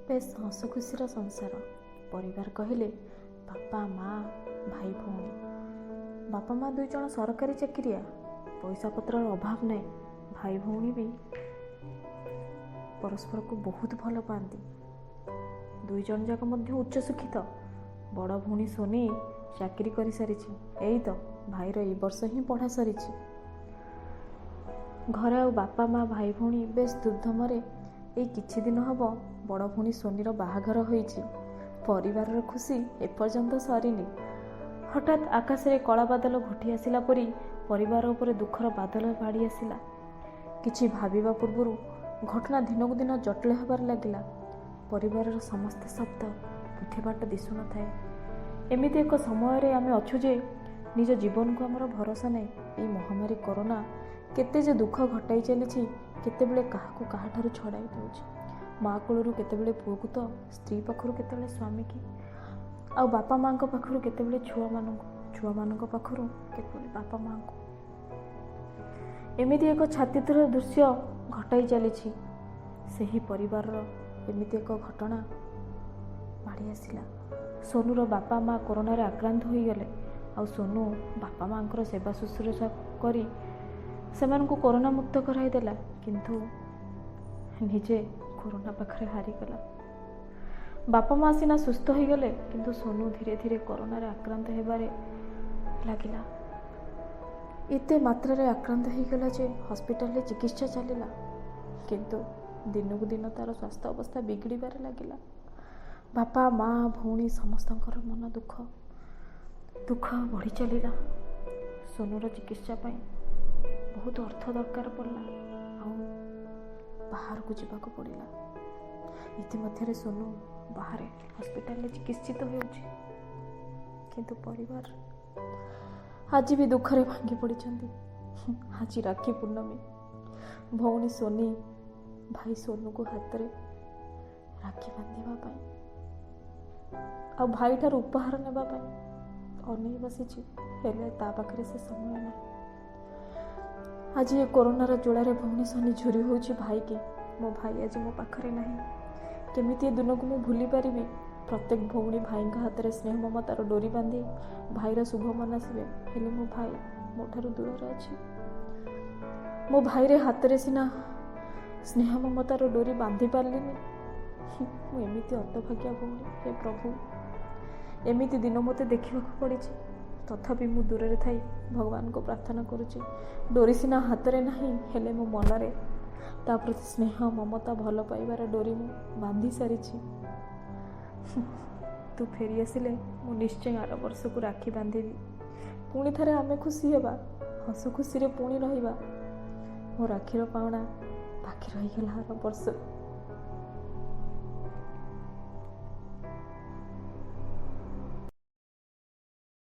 ବେଶ ହସ ଖୁସିର ସଂସାର। ପରିବାର କହିଲେ ବାପା, ମା, ଭାଇ, ଭଉଣୀ। ବାପା ମା ଦୁଇ ଜଣ ସରକାରୀ ଚାକିରିଆ, ପଇସା ପତ୍ରର ଅଭାବ ନାହିଁ। ଭାଇ ଭଉଣୀ ବି ପରସ୍ପରକୁ ବହୁତ ଭଲ ପାଆନ୍ତି। ଦୁଇ ଜଣ ଯାକ ମଧ୍ୟ ଉଚ୍ଚଶିକ୍ଷିତ। ବଡ଼ ଭଉଣୀ ସୋନି ଚାକିରି କରିସାରିଛି। ଏଇ ତ ଭାଇର ଏଇ ବର୍ଷ ହିଁ ପଢ଼ା ସରିଛି। ଘରେ ଆଉ ବାପା, ମା, ଭାଇ ଭଉଣୀ ବେଶ ଧୁମଧାମରେ। ଏଇ କିଛି ଦିନ ହେବ ବଡ଼ ଭଉଣୀ ସୋନିର ବାହାଘର ହୋଇଛି। ପରିବାରର ଖୁସି ଏପର୍ଯ୍ୟନ୍ତ ସରିନି। ହଠାତ୍ ଆକାଶରେ କଳା ବାଦଲ ଘୋଟି ଆସିଲା ପରି ପରିବାର ଉପରେ ଦୁଃଖର ବାଦଲ ମାଡ଼ି ଆସିଲା। କିଛି ଭାବିବା ପୂର୍ବରୁ ଘଟଣା ଦିନକୁ ଦିନ ଜଟିଳ ହେବାରେ ଲାଗିଲା। ପରିବାରର ସମସ୍ତ ଶବ୍ଦ ବୁଦ୍ଧିବାଟ ଦିଶୁନଥାଏ। ଏମିତି ଏକ ସମୟରେ ଆମେ ଅଛୁ ଯେ ନିଜ ଜୀବନକୁ ଆମର ଭରସା ନାହିଁ। ଏଇ ମହାମାରୀ କରୋନା କେତେ ଯେ ଦୁଃଖ ଘଟାଇ ଚାଲିଛି, କେତେବେଳେ କାହାକୁ କାହାଠାରୁ ଛଡ଼ାଇ ଦେଉଛି। ମା କୂଳରୁ କେତେବେଳେ ପୁଅକୁ ତ ସ୍ତ୍ରୀ ପାଖରୁ କେତେବେଳେ ସ୍ୱାମୀକି, ଆଉ ବାପା ମାଆଙ୍କ ପାଖରୁ କେତେବେଳେ ଛୁଆମାନଙ୍କୁ, ଛୁଆମାନଙ୍କ ପାଖରୁ କେତେବେଳେ ବାପା ମାଆଙ୍କୁ। ଏମିତି ଏକ ଛାତିଥରା ଦୃଶ୍ୟ ଘଟାଇ ଚାଲିଛି। ସେହି ପରିବାରର ଏମିତି ଏକ ଘଟଣା ମାଡ଼ି ଆସିଲା। ସୋନୁର ବାପା ମା କରୋନାରେ ଆକ୍ରାନ୍ତ ହୋଇଗଲେ। ଆଉ ସୋନୁ ବାପା ମାଆଙ୍କର ସେବା ଶୁଶ୍ରୂଷା କରି ସେମାନଙ୍କୁ କରୋନା ମୁକ୍ତ କରାଇଦେଲା, କିନ୍ତୁ ନିଜେ କରୋନା ପାଖରେ ହାରିଗଲା। ବାପା ମା ସିନା ସୁସ୍ଥ ହୋଇଗଲେ, କିନ୍ତୁ ସୋନୁ ଧୀରେ ଧୀରେ କରୋନାରେ ଆକ୍ରାନ୍ତ ହେବାରେ ଲାଗିଲା। ଏତେ ମାତ୍ରାରେ ଆକ୍ରାନ୍ତ ହୋଇଗଲା ଯେ ହସ୍ପିଟାଲରେ ଚିକିତ୍ସା ଚାଲିଲା, କିନ୍ତୁ ଦିନକୁ ଦିନ ତା'ର ସ୍ୱାସ୍ଥ୍ୟ ଅବସ୍ଥା ବିଗିଡ଼ିବାରେ ଲାଗିଲା। ବାପା, ମା, ଭଉଣୀ ସମସ୍ତଙ୍କର ମନ ଦୁଃଖ ଦୁଃଖ ବଢ଼ି ଚାଲିଲା। ସୋନୁର ଚିକିତ୍ସା ପାଇଁ ବହୁତ ଅର୍ଥ ଦରକାର ପଡ଼ିଲା ଆଉ ବାହାରକୁ ଯିବାକୁ ପଡ଼ିଲା। ଇତିମଧ୍ୟରେ ସୋନୁ ବାହାରେ ହସ୍ପିଟାଲରେ ଚିକିତ୍ସିତ ହେଉଛି, କିନ୍ତୁ ପରିବାର ଆଜି ବି ଦୁଃଖରେ ଭାଙ୍ଗି ପଡ଼ିଛନ୍ତି। ଆଜି ରାକ୍ଷୀ ପୂର୍ଣ୍ଣମୀ। ଭଉଣୀ ସୋନି ଭାଇ ସୋନୁକୁ ହାତରେ ରାକ୍ଷୀ ବାନ୍ଧିବା ପାଇଁ ଆଉ ଭାଇଠାରୁ ଉପହାର ନେବା ପାଇଁ ଅନେଇ ବସିଛି, ହେଲେ ତା ପାଖରେ ସେ ସମୟ ନାହିଁ। ଆଜି ଏ କରୋନାର ଜ୍ୱାଳାରେ ଭଉଣୀ ସୋନି ଝୁରି ହେଉଛି ଭାଇକି, ମୋ ଭାଇ ଆଜି ମୋ ପାଖରେ ନାହିଁ, କେମିତି ଏ ଦିନକୁ ମୁଁ ଭୁଲି ପାରିବି? ପ୍ରତ୍ୟେକ ଭଉଣୀ ଭାଇଙ୍କ ହାତରେ ସ୍ନେହ ମମତାର ଡୋରି ବାନ୍ଧି ଭାଇର ଶୁଭ ମନାସିବେ, ହେଲେ ମୋ ଭାଇ ମୋ ଠାରୁ ଦୂରରେ ଅଛି। ମୋ ଭାଇରେ ହାତରେ ସିନା ସ୍ନେହ ମମତାର ଡୋରି ବାନ୍ଧି ପାରିଲିନି। ମୁଁ ଏମିତି ହତଭାଗ୍ୟା ଭଉଣୀ। ହେ ପ୍ରଭୁ, ଏମିତି ଦିନ ମୋତେ ଦେଖିବାକୁ ପଡ଼ିଛି। ତଥାପି ମୁଁ ଦୂରରେ ଥାଇ ଭଗବାନଙ୍କୁ ପ୍ରାର୍ଥନା କରୁଛି, ଡୋରି ସିନା ହାତରେ ନାହିଁ, ହେଲେ ମୋ ମନରେ ତା ପ୍ରତି ସ୍ନେହ ମମତା ଭଲ ପାଇବାର ଡୋରି ମୁଁ ବାନ୍ଧି ସାରିଛି। ତୁ ଫେରିଆସିଲେ ମୁଁ ନିଶ୍ଚୟ ଆର ବର୍ଷକୁ ରାକ୍ଷୀ ବାନ୍ଧିବି। ପୁଣି ଥରେ ଆମେ ଖୁସି ହେବା, ହସ ଖୁସିରେ ପୁଣି ରହିବା। ମୋ ରାକ୍ଷୀର ପାଉଣା ବାକି ରହିଗଲା ଆର ବର୍ଷ।